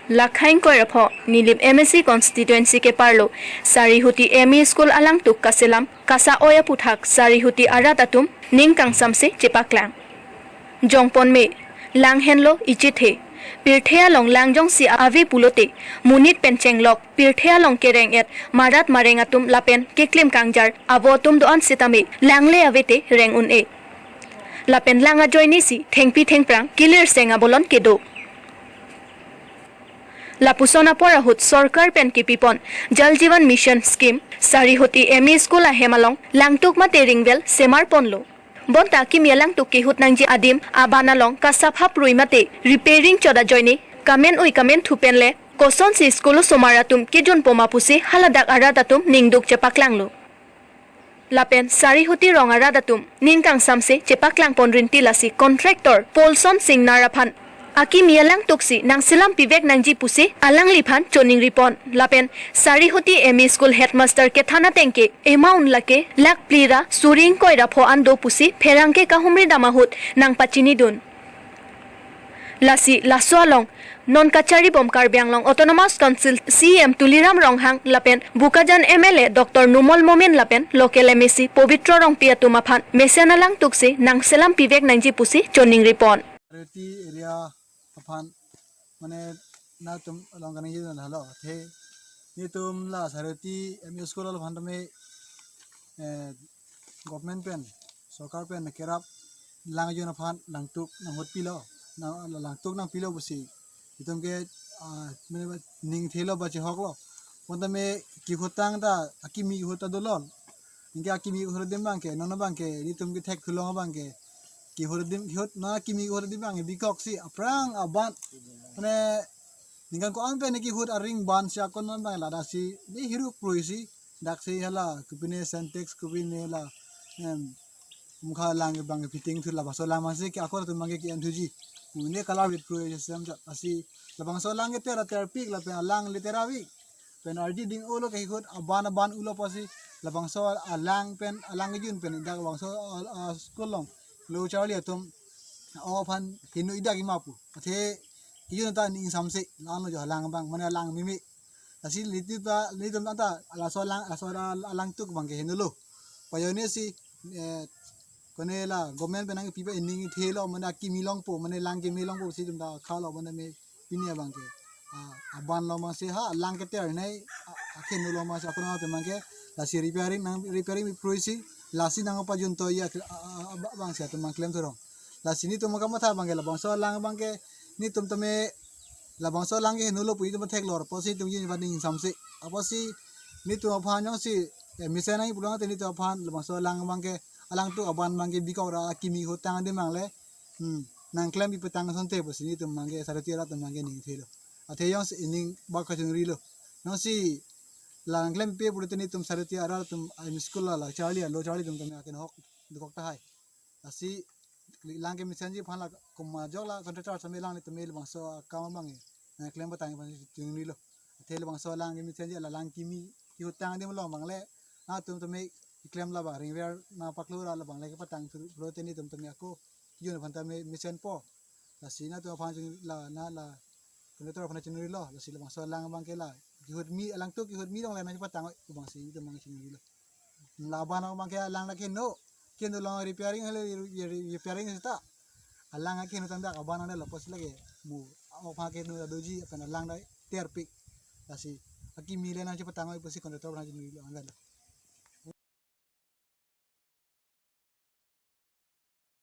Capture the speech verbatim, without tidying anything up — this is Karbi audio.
Lakhaing Koirapho, Nilip M A C constituency keparlo Sarihuti M E School alangtuk kaselam kasa-oi aputhak Sarihuti arat atum ning kangsamse chepaklang. Jongpon me, lang henlo ichethe. Pirthe along lang jongsi ave pulote, monit pen chenglok, pirthe along kereng-et marat mareng atum lapen keklim kangjar avo atum do-an sitame, langle avete reng un-e. Lapen lang ajoinesi thengpi thengphrang kilirseng abolon kedo. Lapuson apor ahut sorkar pen kipipon Jal Jeevan Mission Scheme Sarihuti M E School ahem along langtuk mate ringvel semarponlo. Bonta akimi alangtuk kehut nangji adim aban along kasap haprui mate repairing chot ajoine kamen-ui kamenthu penle kosonsi school osomar atum kejunpo ma pusi haladak arat atum ningduk chepaklanglo. Lapen Sarihuti rong arat atum ning kangsamse chepaklangpon rinti lasi contractor Paulson Singnar aphan akimi alangtuksi nangselam pivek nangji pusi alangliphan choningripon. Lapen Sarihuti M E School headmaster kethan ateng ke amount lake lakh phli ra suri ingkoi ra pho an do pusi pherangke kahumri dam ahut nangpachinidun. Lasi laso along non kacharibom Karbi Anglong Autonomous Council C E M Tuliram Ronghang lapen Bokajan M L A Doctor Numal Momin lapen local M A C Pobitro Rongpi atum aphan mesen alangtuksi nangselam pivek nangji pusi choningripon. Sarihuti area aphan mane nangtum along kaningje halo the nelitum la Sarihuti M E School along aphan tame, eh, government pen, sorkar pen kerap lang jun aphan langtuk nanghut pilo, na langtuk nangpilo pusi itum ke, ah, mane ba ning thelo ba chehoklo. Bonta me kehut tang ta akimi kehut ta dolo. Anke akimi kehut adim abang ke, non abang ke, nelitum ke thekthu long abang ke, kehut adim, kehut non akimi kehut adim abang ke bikoksi aphrang aban, mane ningkan ko-an pen kehut aring ban si akon non abang ladak si, ne hiruk prui si, daksi hala, kopine Sintex, kopine la, em, mukha lang abang fitting thu labangso lang masi ke akor atum abang ke ki-en thuji. Mune color with pro system jat asi labangso lang ke tera terpik lapen alang le tera vi. Pen ardi ding ulo kehut aban aban ulo pusi labangso alang pen alang kejun pen dak labangso, ah, ah, school along lo charli atum o aphan kinu idak imapu. Athe kejun ta ning samse lang lo jo alang abang mane alang mimi. Lasi liti ta, liti ta, ta, laso alang, laso ala-, alangtuk abang ke henolo. Payone si, eh, kone la government pen nangpipe ening thelo, mane akimi longpo, mane lang kimi longpo si itum ta khalo, mane me pini abang ke. Ah, aban lo masi ha, lang keter nai, ah, akhen lo masi akun atum abang ke, lasi repairing nang, repairing prui si, lasi nangpajun to ya, ah, ah, ah, abang si atum abang klem thurong. Lasi nelitum kamatha abang ke, labangso alang abang ke, nelitum tame labangso alang ke henolo pu itum theklor, apotsi itum yin paning samse. Apotsi nelitum aphan jongsi, eh, mesen nangji pulang te nelitum aphan labangso alang abang ke, alangtuk aban abang ke bikok ra akimi kehut tang adim abang le. Hmm, nangklem pi petang asonte pusi nelitum abang ke Sarihuti arat atum abang ke ning thelo. Athe jongsi ning bak kachingrilo. Jongsi la nangklem pi pulote nelitum Sarihuti arat atum M E School la, la charli, lo charli atum tame akenhok dokok tahai. Lasi lang kemesenji aphan la komat ajok la contractor sami lang le tame labangso akam abang e. Nangklem patang aphan chingrilo. Athe labangso lang kemesenji la lang kimi kehut tang adim along abang le. Nangtum tame klem la ba ringver nangpaklo ra labang le kepatang thu pulote nelitum tame ako kejun aphan tame mesenpo. Lasi nangtum aphan ching la na la contractor aphan chingrilo. Lasi labangso lang abang ke la kehut mi alangtuk kehut mi along le nangpatang oi abang si nelitum abang chingrilo. Laban abang ke alang lake no. Kendo long repairing hale re-, re-, repairing seta. Alang ke no tanda aban anda lapos lake. Mu, o pa ke no doji apan alang dai terpik. Lasi akimi le nangchepatang oi pusi contractor nangchingrilo anda.